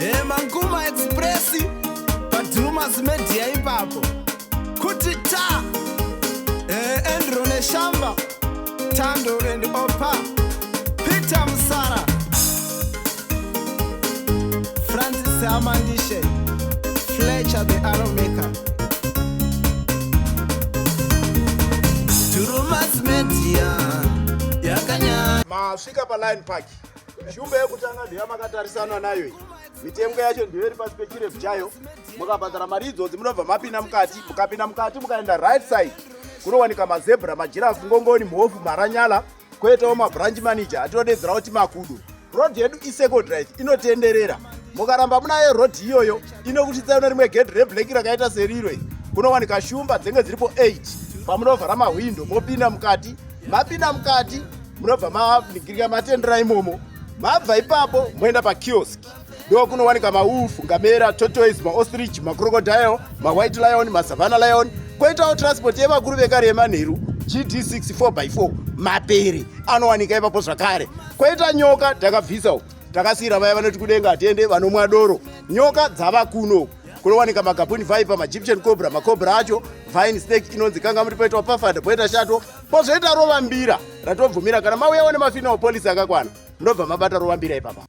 Hey, Manguma Express paDrumas Media ipapo kuti ta hey, Andrew Neshamba Tando and Opa Peter Musara Francis Amandishe Fletcher the Arrow Maker Drumas Media yakanya Masvika paLion Park. Shumba yekutanga ndiyo yamakatarisana nayo iyi. Mitengo yacho ndiyo iri pasi pechirefu chayo. Mukabhadhara mari idzodzi munobva mapinda mukati, mukapinda mukati mukaenda right side kunowanika mazebra, majirafu, ngongoni, mhofu, maranyala, koitawo mabranch manager atinodedzera kuti makudo. Road yedu isecond drive inotenderera. Mukaramba munayo road iyoyo inokusvitsai kune rimwe gedhi reblack rakaita seriro iri. Kunowanika shumba dzenge dziripo 8 pamunovhara mahwindo mopinda mukati. Mapinda mukati munobva maningirika matendera imomo. Mabva ipapo moenda pakiosk. Ndo kunowanika mawolf, ngamera, tortoise, maostrich, macrocodile, mawhite lion, masavannah lion. Koitawo transport yevakuru vekare yemanheru GD6 4x4 mapere anowanika ipapo zvakare. Koita nyoka takabvisa uku takasiira vaya vanoti kudenga hatiende vanomwa doro. Nyoka dzava kuno kunowanika magabuni viper, maegyptian cobra, macobra acho, vine snake inonzi kanga muri poitwa pafada poita shato pozoita rovambira ratobvumira kana mauyawo nemafinal policy akakwana munobva mabata rovambira ipapa.